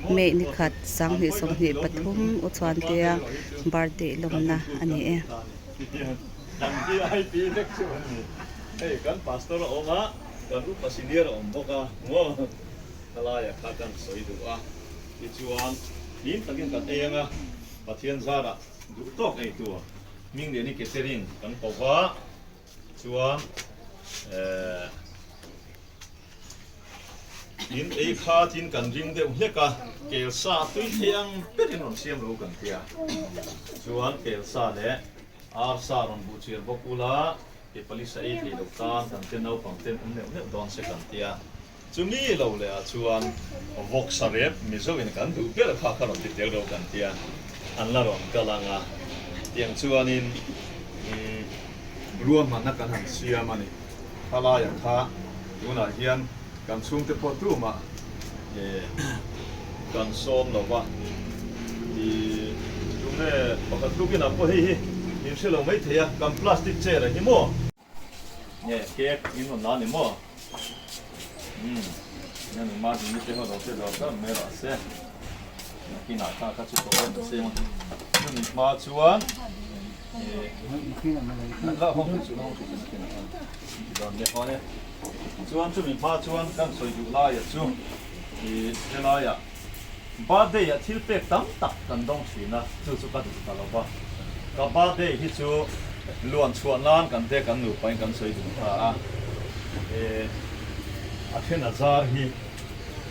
May ni khat 2023 u Chhuantea birthday lawmna a ni e. Chuan eh in ei kha tin kan ring deuh hlek a, kel sa tui thei ang berin rawn siam ro kan tia. Chuan kel sa leh ar sa rawn buh chiar bawk ula, ke pali sa ei thei lo tan kan te naupang ten awm neuh neuh dawn se kan tia. Chumi lo leh ah chuan vawksa rep Mizo in kan duh ber kha kha rawn ti tel ro kan tia, an la rawn kal ang a, tiang chuanin ruahmanna kan han siam a ni. Khalaia kha tunah hian kan chhungte pawh tumah kan sawm lo va, i tunge pakhat tlukin ah pawh hei hi min hre lo maithei a, kan plastic chair ah hi maw? Nge cake in rawn la ni maw? Umm nge ni ma ding te ho lo te dawr dawr mai rawh se. Nakinah kha ka chu tawh em se. Chumi hma chuan la hawng chu la hawng chu nakinah khan ti dawn nia hawn e. Chuan chumi hma chuan kan sawi duh laia chu i helaiah birthday ah thil pek tam tak kan dawng thin a, chu chu ka duh ta lo va. Ka birthday hi chu luan chhuah nan kan te kan nupa in kan sawi dun ta a, e a then a zar hi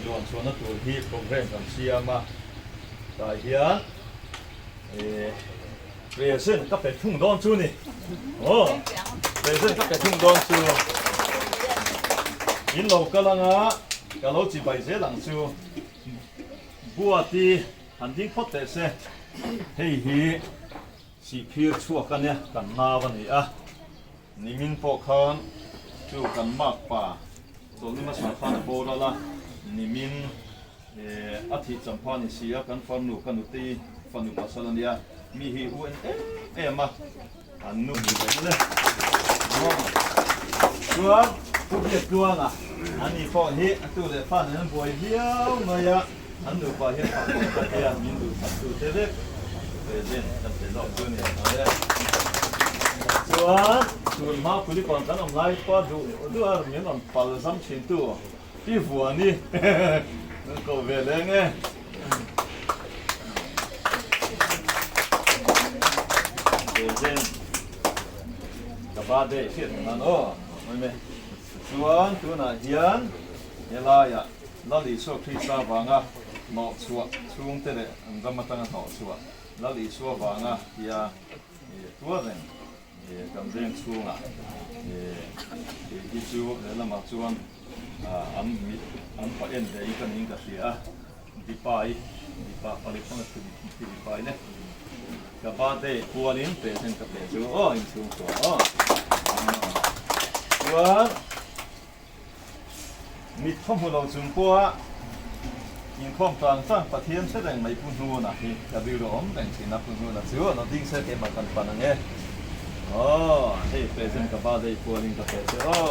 luan chhuahna tur hi program kan siam a, tah hian e present ka pe thung dawn chu ni, aw present ka pe thung dawn chu in lo kal anga ka lo chibai zel ang chu Buati han ding phawt teh se, hei hi Sihphir chhuak a nia, kan nau a ni a, nimin pawh khan chu kan mak pa chawlhni hmasa khan a boral a, nimin a thih champha ni si a, kan farnu ka nutei fanu pasal a nia, mi hi u en em em a, an nu ni ve le. Chuan Pu Biaktluanga ani pawh hi a tu leh fa nen an buai viau mai a, an nupa hian fah pawh kha hian min duhsak tu te vek present kan pe zawk chu ni ang e. Chuan tun hma Kulikawn kan awm lai pawh duh duh a min rawn pal zam thin tu Pi Vuani kan ko ve leng e. Present ka birthday hriat ang nan aw mai mai. Chuan tunah hian helaiah Lal Isua Krista vanga hnawhchhuah chhungte leh an ram atanga hnawhchhuah Lal Isua vanga tia tuar reng kan veng chhungah hi chu lehlamah chuan an mit an pa en ve in ka ning ka hria a, Dipai Dipa palik panga thu Dipai le ka birthday kualin present ka pe chu aw inchhungkua aw chuan. Mit khaw hmu lo chung pawha inkhawm tang tang Pathian hre reng mai Pu Hnuna hi ka rilru awm reng thin a, Pu Hnuna chu a lo ding se keimah kan pan ang e. Aw, hei present ka birthday pualin ka pe che aw.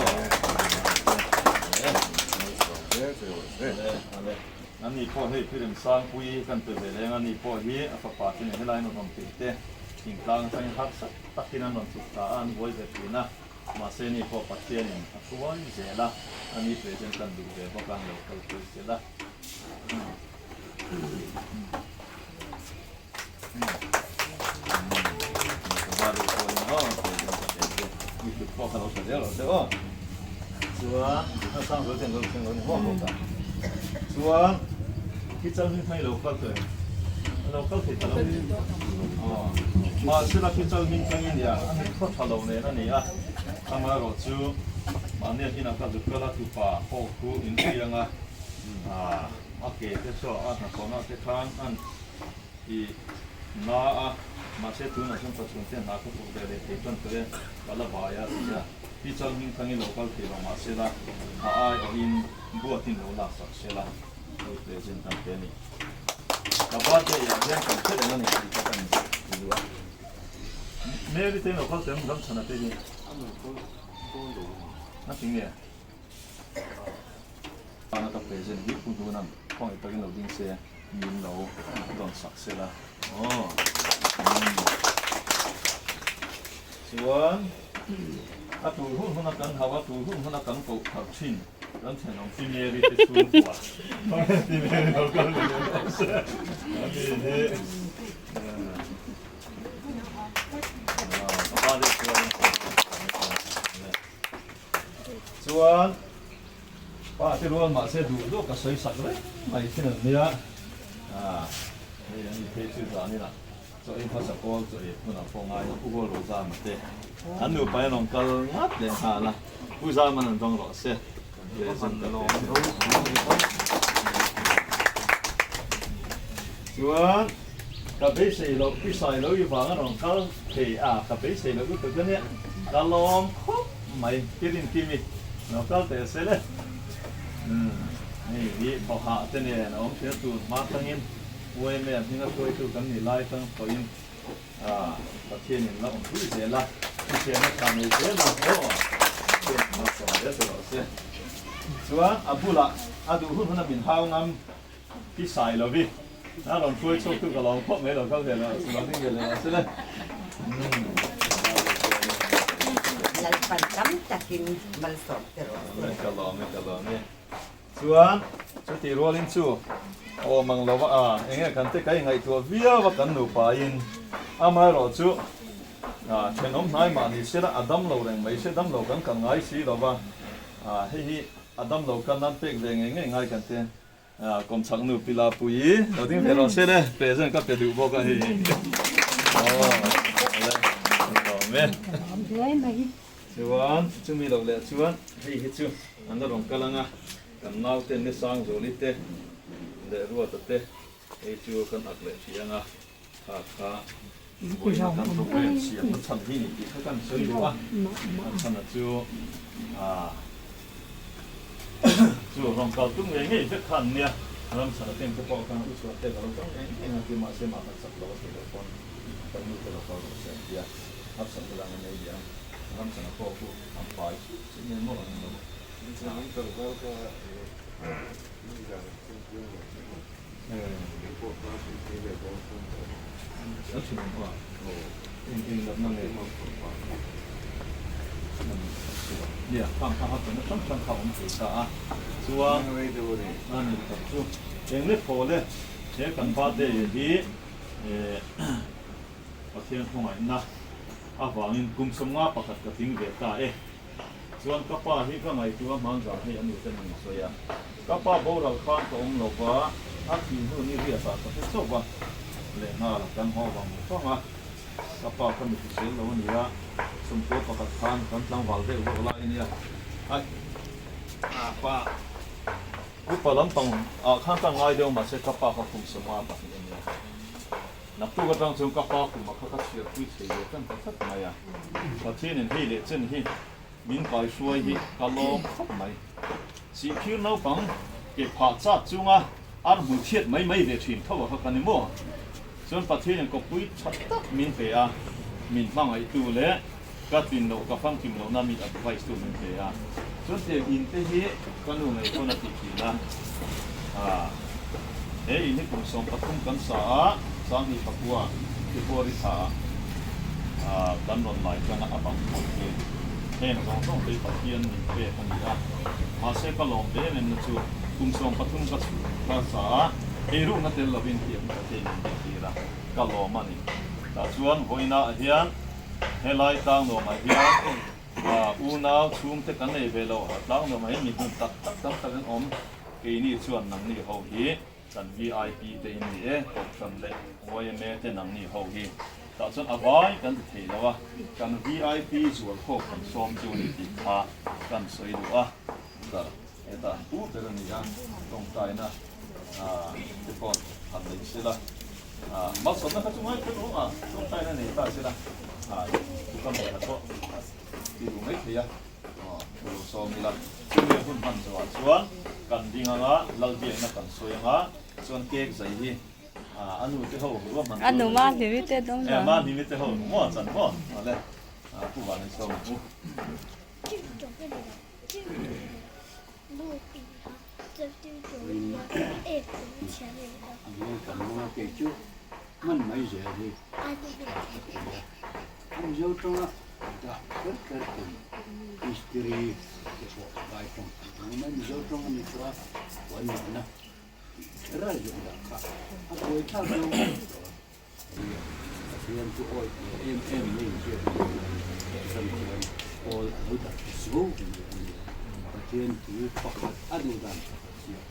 Ale, ani pawh hei Pi Remsangpuii kan pe ve leng a, ani pawh hi a fapa te nen helaiin rawn awm thei te, thingtlang atangin harsa takin an rawn chhuk ta a, an buai ve thin a. Mahse ni pawh Pathianin a hruai zel a, a ni present kan duh ve bawk a, lo kal pui zel a. Chuan khi chal hming thang i lo kal tawh em? A lo kal thei ta lo. Mahsela khi chal hming thang i nia, a mit khaw tha lo nen a ni a. Amaherawh chu mahni an inah ka zuk kal a, tupa pawh khu in chiang a, a ke te saw a hnathawhna te khan an i na a, mahse tunah chuan pachhun te hna kha thawk ve leh thei tan tawh e, ka la vai a ti a. Khi chal hming thang i lo kal thei lo mahsela a aiawhin buatin lo laksak sela. Hei present kan pe a ni. Ka birthday ah hian kan hre reng a ni tih kha ka in duh a. Mary te lo kal teh ang Ramchhana te hi. Na ti nge? Ana ka present hi Pu Hnunan khawngaih takin lo ding se. min lo dawn sak sela aw. Chuan a tur hun huna kan hau a, tur hun huna kan koh thar thin kan thenawm Pi Mary te chhungkua Pi Mary lo kal ve leh rawh se a ni hi. Ka pa deuh chuan chuan pa te rual mahse duh duh ka sawi sak reng mai thin an nia hei an ni phei chu zanin ah chaw ei hmasa kawl chaw ei hmunah pawh ngai a Pu Gold Rozama te an nupa in rawn kal ngat leh nghal a Pu Zaman an vang rawh se present ka pe chuan ka beisei loh pisai lo i vang a rawn kal thei a ka beisei loh lutuk a nia ka lawm khawp mai i rin kim i lo kal teh se le umm hei hi thawhah te nen a awm thei a tur hma tangin UMA hminga hruaitu kan nih lai tang pawhin A, Pathianin la awm pui zel a, hrisel a tha nei zel a, aw, Pathianin malsawm zel ta rawh se. Chuan a bulah a duh hun huna min hau ngam hi sai lovi, a rawn hruai chhuak tu ka lawm khawp mai lo, kal ve lo, lo ding ve leh rawh se le. Lalpan tam takin malsawm te rawh se. Ka lawm e, ka lawm e. Chuan chutih rualin chu awm ang lo a, eng nge kan te ka ingaihtuah viau a kan nupain amaherawh chu thenawm hnai mah ni sela a dam lo reng mai se dam lo kan kal ngai si lo va, hei hi a dam lo kan nan pek ve ngei ngei ngai kan te kawmchhak nu Pila Puii lo ding ve rawh se le present ka pe duh bawk a hei aw le lawm e. Chuan chumi lo leh chuan hei hi chu an la rawn kal ang a, kan naute ni Sangzawli te leh Ruata te hei chu kan ak leh hrih ang a, kha kha vawiina kan program siam na chhan hi ni tih kha kan sawi duh a, a chhan a chu ah chu rawn kal tum ngei ngei vek kha an nia, Ramchhana te ang te pawh khan u chhuah te ka lo kal ngei ngei ang a ti mahse mah kan chak lo a tih loh pawn kan nu te lo kal rawh se an ti a. Hapsam te lang an ei leh a, ramchana pawh chu an pai chut chut nge maw an lo. An tlangval kha nizan an chhungpui ang che maw? Kei pawh kha chhungpui leh dawn thung tawh. An chhun awm a, eng eng natna nge? Nia, khang kha hapsana hrang hrang kha awm thei ta a, chuan a ni tak chu eng le thaw le, he kan birthday hi Pathian khawngaihna avangin kum 51 ka tling ve ta e. Chuan ka pa hi ka ngaihtuah hmanzah hei a nu ten an sawi a. Ka pa boral khan ka awm lo va, a thih hnu ni riatah ka hre chauh va, lehnghal kan haw vang vang a. Ka pa ka mi hrisel lo a ni a, 91 khan kan tlangval deuh zawk lai a nia. Ai, pa upa lampang ah khan ka ngai deuh mahse ka pa kha kum 52 a nia. Naktuk atang chuan ka pa kum a kha ka chhiarpui thei ve tan ta tlat mai a. Pathianin hei leh chen hi min kaihruai hi ka lawm khawp mai. Sihphir naupang ke phah chat chunga ar hmu chhiat mai mai ve thin tho a kha ka ni maw? Chuan Pathianin kawppui tha tak min pe a, min hmangaihtu leh ka tlin loh ka famkim lohna min advice tu min pe a. Chuan tiang in te hi ka nu ngei pawn a ti thin a. Aa he in hi kum 13 kan sa a, 2009 February thla ah kan rawn lai tan a a bang pawh hi heng zawng zawng te hi Pathian min pek a ni a. Mahse ka lawm ve em em na chu kum 13 ka chhuh ka sa a, eiruhna tel lovin tiang hi Pathian min din tir a, ka lawm a ni. Tah chuan vawiinah hian helai tlangnuamah hian Unau chhungte kan nei ve lo, tlang nuamah hian mi hmun tak tak tam tak an awm. Keini chuan nangni ho hi kan VIP te in ni e, Kohhran leh yma te nangni ho hi. Tah chuan a vai kan ti thei lo a, kan VIP zual khawk kan sawm chu ni tih kha kan sawi duh a. Tah hetah an pu ber a ni a, tawngtaina te pawh han nei se la. Malsawmna kha chu ngai kher lo a, tawngtaina nei ta se la, chu ka hmel pawh ti duh mai thei a, thu lo sawm ila. Chumi hun hman zawhah chuan kan ding ang a, Lalbiakna kan sawi ang a, chuan cake zai hi a nu te ho ruahman tur a ni. A nu ma hlimi te dawng zan. Ma hlimi te ho maw chan maw? Awle, Pu Vanei sawm ang u. Ang nge kan hmang a kei chu hman mai zel hi tha ka ti a. A Mizo tawnga dah kher kher tum mistiri te pawh vai tawng an tawng mai Mizo tawng a ni chu a puan mahna tih kher a zawh dah kha a buai thlak zo mai tawh a. Pathian chu awih lo em em mai inhriat a ni a, ram chuan pawl a lo dah ta zo mai a ni a. Pathian thu pakhat a duh dan pakhat chiah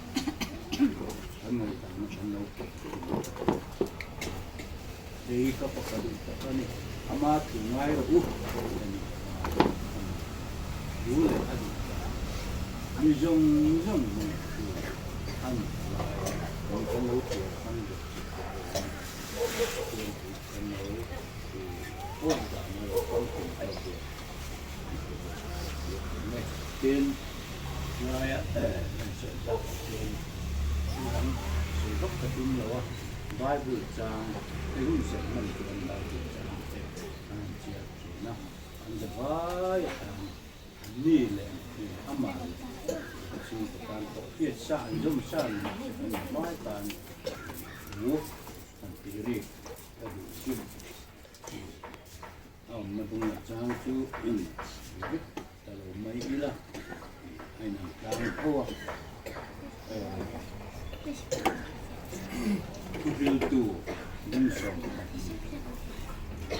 kan ngaihdan a kan lo pawh thin a. Hei ka pakhat duh tak a ni, ama thu ngai rawh u tih a ni a, ama thu leh a duh dan mi zawng zawng hmangaihtu a nih lai kan lo thiam ang deuh. Bible chang hun serh hman chuan Bible chang te an han chhiar thin a, an zavai atan mi leh amah leh a chhungte tan pawh hriat sa an zawm sa ni mahse kan zavai tan Thu han tih rik ka duh chu a awmna bungah chang chu in vek ta lo mai ila a inang tlang tho a. Thuhriltu bung 12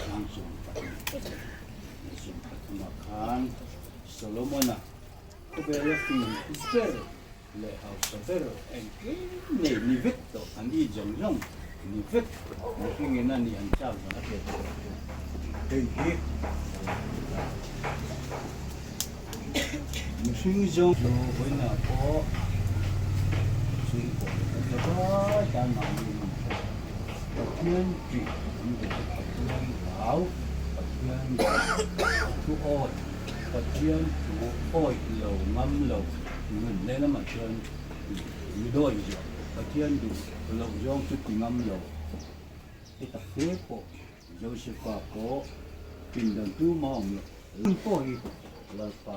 chang 12 13 khan Solomon-a khawvela fing ber leh hausa ber engkim nei ni vek tawh an i zawng zawng ni vek mihring in a nih an chak zawng a hriat theih chu hei hi mihring zawng chu vawiinah pawh chhungkaw kan la vai tan mahni in an hre Pathian ṭih an duh a Pathian hlau Pathian thu awi Pathian thu awih lo ngam lo Nun lehlamah chuan mi dawi ziah Pathian duh loh zawng chu ti ngam lo i tak te pawh Josefa pawh pindan tuma awm lo hun pawh hi Lalpa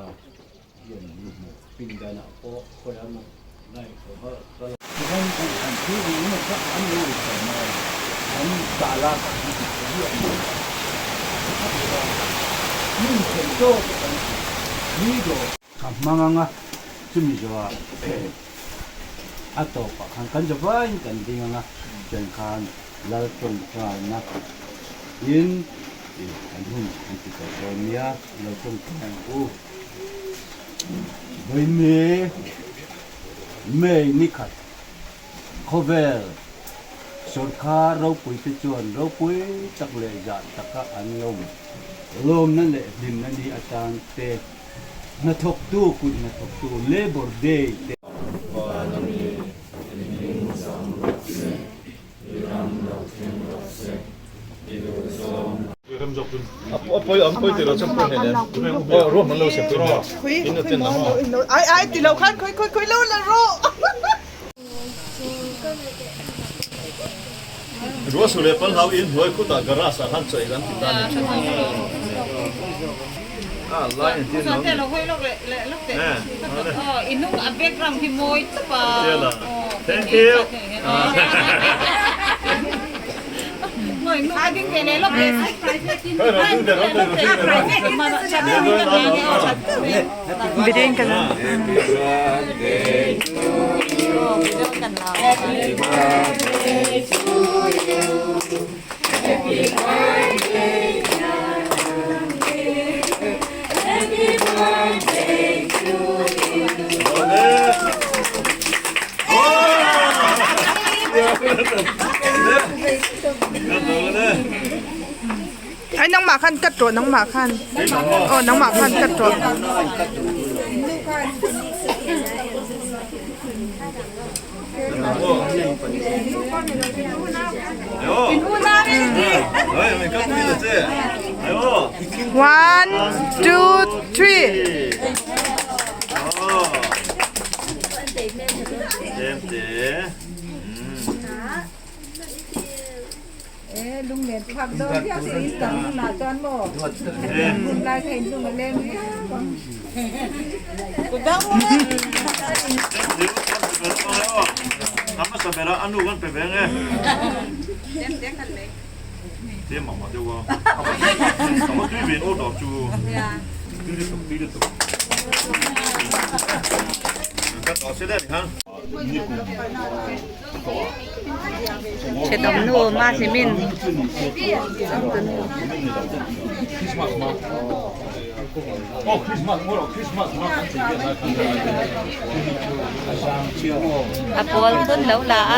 hian mi hmu pindanah pawh khawi a maw ngaihtuah ka lo Chuan an thil eng emaw kha an lo ri mai an tah lak an ti ziah mai a ti a hmun theih tawk kan ti ni dawr. Ka hmang ang a, chumi zawhah a tawpah khan kan za vaiin kan ding ang a, chuan khan Lal tawngtaina in kan hun an ti tawh dawn nia, lo tawngtai ang u. Vawiini May ni khat khawvel sawrkar ropui te chuan ropui tak leh zah taka an lawm lawmna leh hlimna ni atan te Hnathawktu kut hnathawktu Labour Day te. Vana mi i hming chang rawh se, i ram lo thleng rawh se, i duh zawng. Ruahsur leh Palhau in hnuai khutah garage ah khan chaih an ti ta a ni. Thank you. Happy birthday to you. Happy birthday to you. Happy birthday, Happy birthday to you. Ai nangmah khan cut rawh nangmah khan aw nangmah khan cut rawh. One, two, three. pe dawn e aw. A hmasa berah a nu kan pe ve ang e. Tlem mah mah deuh a. A va tui ve in order chu. Tui lutuk, tui lutuk. Ka tawh se deuh ni khan. Thenawm nu ma hlimin a pawl thun lo la a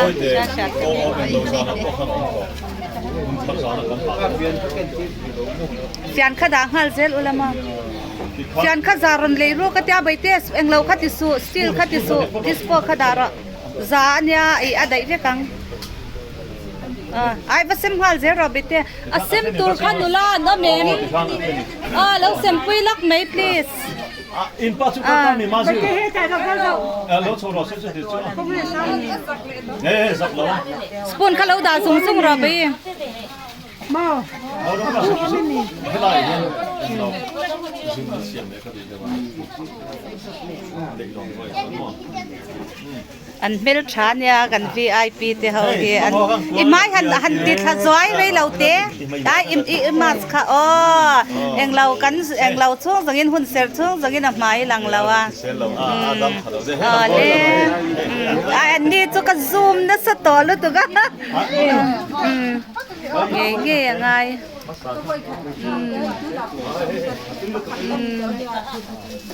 fian kha dah nghal zel ula maw fian kha za rawn lei ruk a tia baite englo kha ti suh steel kha ti suh dispo kha dah rawh. Za a nia ih a daih vek ang. Ai va sem nghal zel rawh bete. A sem tur kha nula an awm em? Aw lo sem pui lak mai please. Spoon kha lo dah zung zung rawh bei. An hmel tha nia kan vip te ho hi an i hmai han han ti thla zuai rei lo te tlai i i mask kha aw englo kan englo chhung zawngin hun serh chhung zawngin a hmai lang lo a aw le an ni chu ka zoom nasa tawh lutuk a. Ngei ngei a ngai.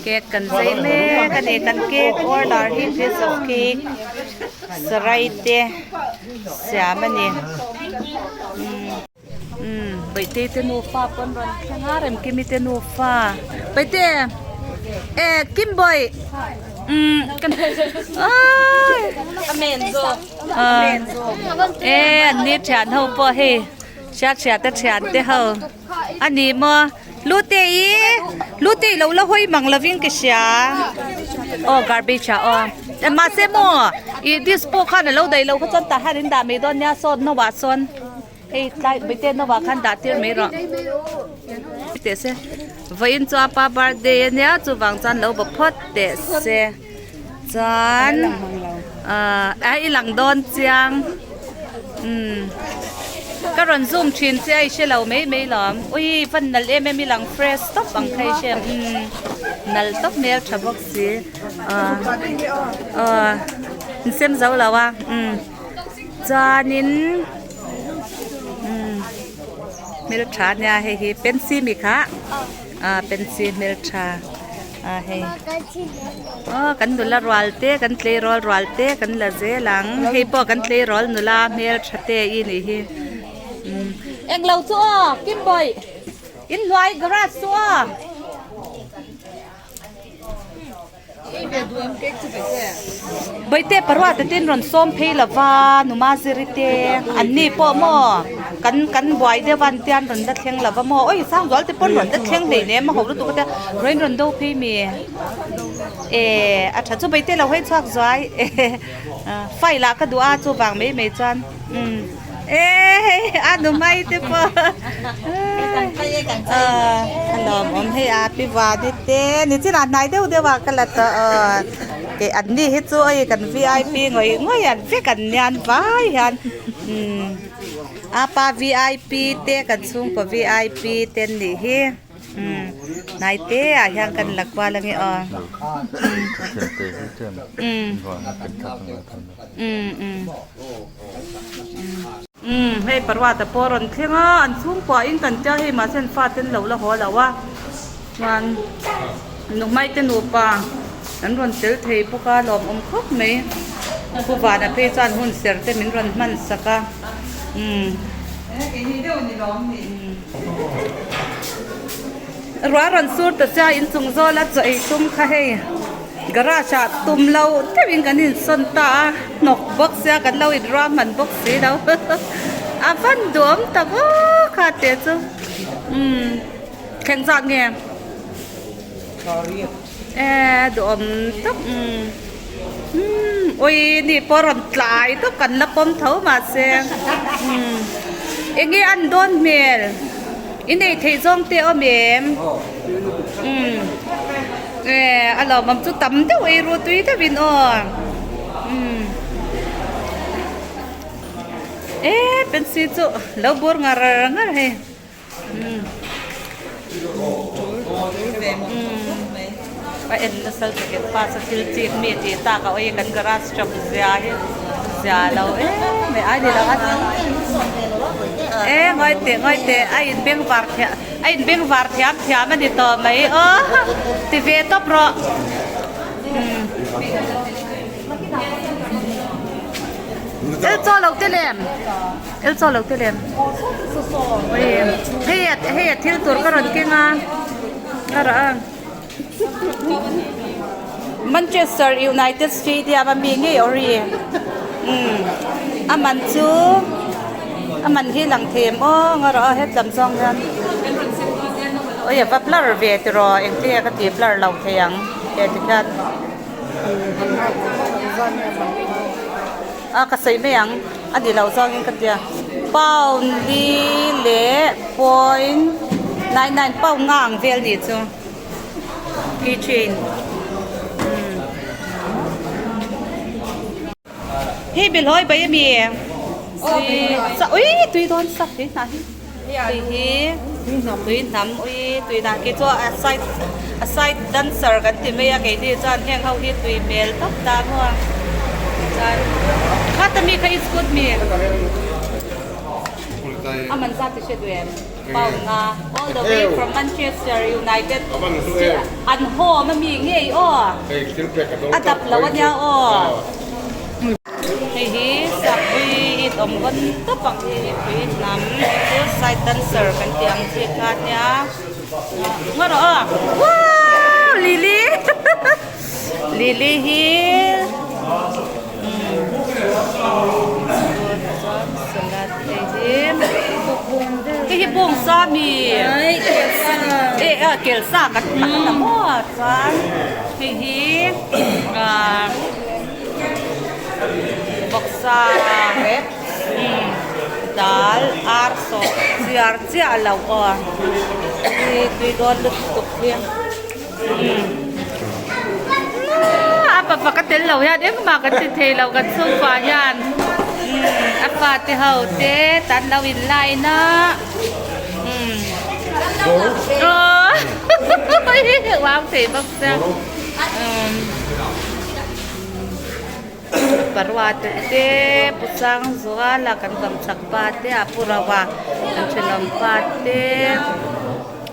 Cake kan zai mek a ni kan cake order hi piece of cake sarai te siam a ni. Bawihtei te nufa pawh an rawn thleng a Remkimi te nufa Bawihtei eh Kimbawi e an ni thian ho pawh hei hriat hriat te thian te ho a ni maw lute i lute i lo la hawi mang lovin ka hria aw garbage ah aw mahse maw ih dispo khan alo daih loh kha chuan tah hian in dah mai dawn nia sawn no ah sawn. Hei tlai bete nawa khan dah tir mai rawh teh se vawiin chu a pa birthday ania chuvang chuan lo ba phawt teh se chuan ahh a i lang dawn chiang umm ka rawn zoom thin che a i hre lo mai mai lawm ui van nalh em em i lang fresh tawp ang kha i hre umm nalh tawp hmel tha bawk si ahh ahh in sem zo lo a umm. Chuanin umm hmeltha ania hei hi pensi mi kha ah pensi hmeltha ah hei aw kan nula rual te kan tleirawl rual te kan la zel ang hei pawh kan tleirawl nula hmeltha te i nih hi umm englo chu aw kimbawi inhnuai garage chu aw. Bawihte parua te tin rawn sawm phei lova numa ziri te an ni pawh maw kan kan buai deuh a an tian rawn la thleng lova maw awi sangzual te pawn rawn la thleng hlei nem a ho lutuk a tia rawn rawn do phei mi eh a tha chu bawihte lo hawi chhuak zuai file ah ka duh a chuvang mai mai chuan umm. E hei a nu mai te pawh a lawmawm hei a pi vani te ni chinah hnai deuh deuh ah ka la tawh aw kei an ni hi chu hei kan vip ngawih ngawih an vek an nian vai hian umm apa vip te kan chhungkaw vip te an nih hi. Umm hnai te ah hian kan la kual ange aw umm umm umm umm hei paruata pawh a rawn thleng a an chhungkua in kan tia hei mahse an fate an lo la haw lo a chuan nuhmai te nupa an rawn tel thei bawk a lawmawm khawp mai pu vana phei chuan hun ser te min rawn hman sak a umm. Ruah rawn sur ta sia inchung zawl a chaw ei tum kha hei garage ah tum lo deuhin kan insawn ta a hnawk bawk sia kan lo inruah hman bawk si lo a van duhawm ta vak a teh chu umm thleng zat nge e duhawm tak umm umm ui ni pawh rawn tlai tawp kan la pawm tho mahse umm enge an dawn hmel i nei theih zawng te awm em umm e a lawmawm chu tam deuh ei ru tui deuhin aw. Umm e pensi chu lo bur ngar ngar hei umm a en nasa jacket pass a thil chik mi tih tak a awih kan garage shop zia hi zia lo em mai ai ni lo a e ngawi teh ngawi teh a in bengvar thiam a in bengvar thiam thiam a ni tawh mai aw ti ve tawp rawh El chaw lo te lem el chaw lo te lem hei hei a thil tur ka rawn keng a a rah a Manchester United Stadium a mi ngei awr i umm a man chu a man hi lang thei em aw nga rawh a hetlam zawng hian awi a va blur ve tiraw engtin nge ka tih blur lo thei ang he ti khian. A ka sawi mai ang a ni loh zawngin ka tia pound li leh point 99 pound nga ang vel nih chu key chain umm hei bilhawi bai ami ui tui dawn sak tui hnah hi. Tui hi tui hnam ui tui dan khi chu a side a side dancer kan ti mai a keini chuan heng ho hi tui hmel tawp ta maw a chuan khata mi kha i scoot mi a man zat i hre duh em pound nga all the way from Manchester United an home ami ngei aw a dap lo ania aw. Hei hi sakpui it awm vawn tawp ang hi pui hnam hei chu side dancer kan tih ang chi kha ania ngaw rawh aw wow lily lily hi chuan salad hei hi hei hi bawngsa mi eh a kelsa kan tak ta maw chuan hei hi ah. Vawksa dal ar sawh chiar chiah lo aw hi tui dawn lutuk hi a pa ka tel lo hian engmah kan ti thei lo kan chhungkua hian a pa te ho te tan lo in line a uang thei bawk sia. Parua te te Pu Sangzuala kan bang chak pa te a Pu Rova kan thenawm pa te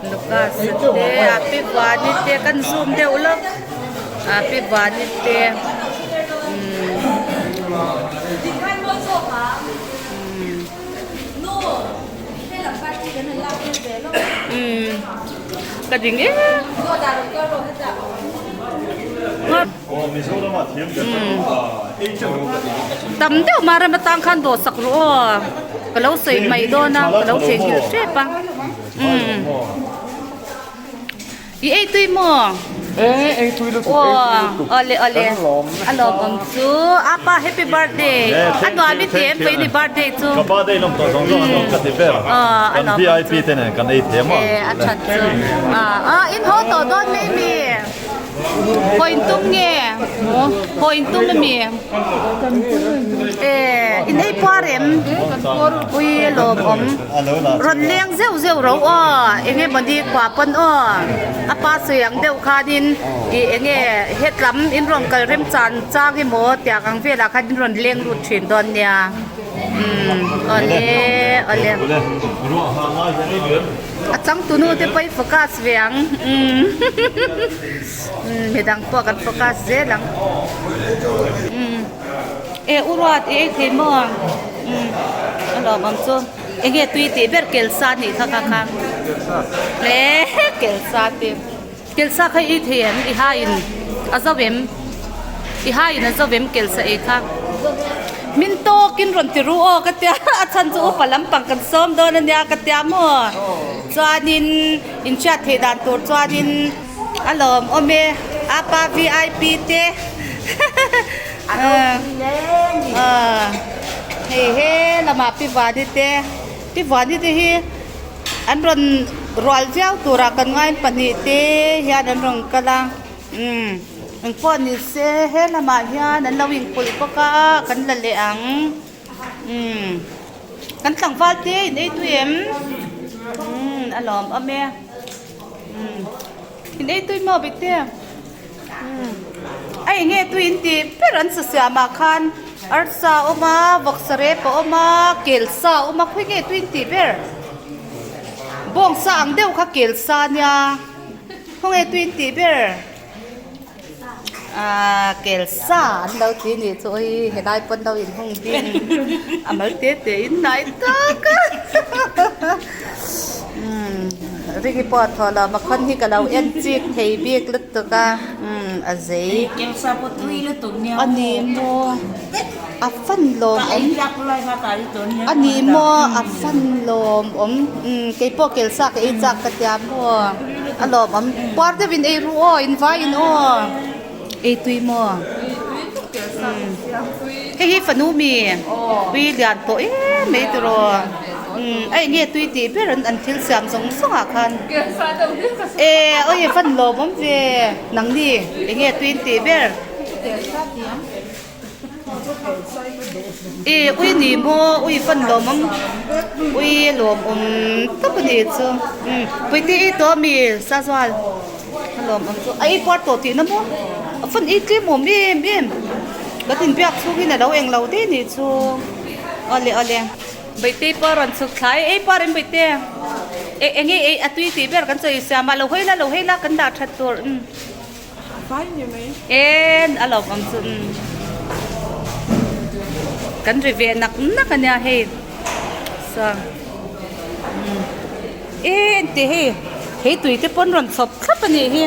Lucas a te a Pi Vani te kan zoom deuh lawk a Pi Vani te umm ka ding em. Tam deuh mah rem atang khan dawh sak ru aw ka lo sawi mai dawn a ka lo theihnghilh tep a umm i ei tui maw aw awle awle a lawmawm chu apa happy birthday a nuam i ti em vei ni birthday chu aw a lawmawm chu e a that chu a in haw tawh dawn mai mi. Haw in tum nge? Haw in tum ami? Eh, in ei puar em? Ui lawm awm. Rawn leng zeuh zeuh ro aw, enge mawni kua pawn aw. A pa sawi ang deuh khanin ih enge hetlam in rawn kal rem chan chang emaw tiang ang velah khan in rawn leng lut thin dawn nia. Umm awle awle. A changtunu te pawh i focus ve ang umm midang pawh kan focus zel ang umm e u ruat i ei thei maw umm a lawm ang chu enge tui tih ber kelsa anih kha kha kha e kelsa te kelsa kha i ei thei em i ha in a zo em i ha in a zo em kelsa ei kha min tawkin rawn ti ru aw ka tia a chhan chu upa lampang kan sawm dawn ania ka tia maw chuanin inhriat theih dan tur chuanin a lawm awm e apa vip te hei he lamah pi vani te pi vani te hi an rawn rual viau turah kan ngai pahnih te hian an rawn kal a. Umm engpawh ni se he lamah hian an lo inkulh bawk a kan la leh ang umm kan tlangval te in ei tui em umm a lawm awm e umm in ei tui maw bikte umm a eng nge tui in tih ber an sa siamah khan arsa a awm a vawksa rep a awm a kelsa a awm a khawi nge tui in tih ber bawngsa ang deuh kha kelsa a nia. Khawnge tui in tih ber? Aaa kelsa an lo ti nih chu awi helai pawn lo in hung ding a mal te te in hnai tak a umm ringi pawh a thaw lo makhawn hi ka lo en chik thei bik lutuk a umm a zei kelsa pawh tui lutuk nia a ni maw a fan lawm awm a ni maw a fan lawm awm umm keipawh kelsa ka ei chak ka tia maw a lawm awm puar deuh in ei ru aw in vai in aw ei tui maw umm hei hi fanu mi tui lian tawh em mai tiraw umm a eng nge tui tih ber an thil siam zawng zawng ah khan e awi fan lawm awm ve nangni eng nge tui tih ber. Ih ui ni maw ui fan lawmawm ui lawmawm tak a ni chu umm puite i tawh ami sazual a lawmawm chu a ei puar tawh tihna maw a fan ei tlem awm em em kan inbiak chhungin a lo englo daih a nih chu awle awle Bawihtei pawh a rawn chhuk thlai ei pawh a rem Bawihtei eng nge ei a tui tih ber kan chawi siam a lo hawi la lo hawi la kan dah that tur umm. En a lo awm chu kan ri ve nak nak a nia hei chuan en tih hei thei tui te pawn rawn chhawp thlap a nih hi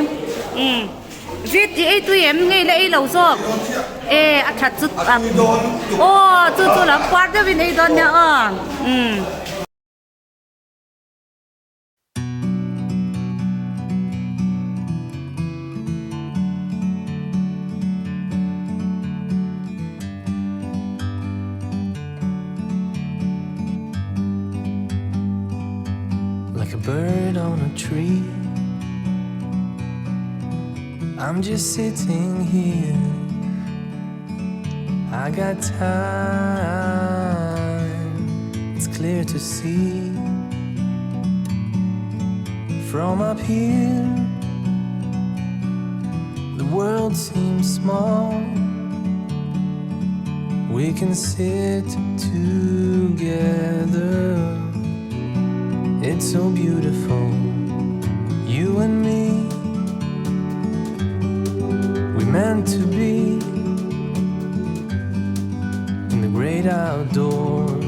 umm vit i ei tui em ngei la ei lo zawk e a that chu aw chu chu lam puar deuh in ei dawn nia aw umm. Like a bird on a tree I'm just sitting here I got time It's clear to see From up here The world seems small We can sit together It's so beautiful You and me We meant to be In the great outdoors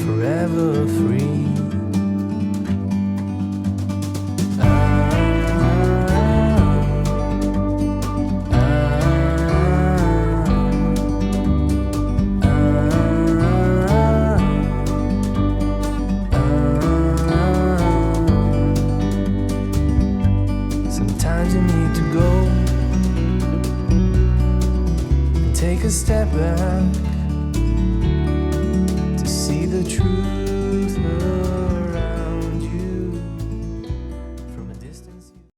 Forever free Sometimes you need to go And take a step back To see the truth.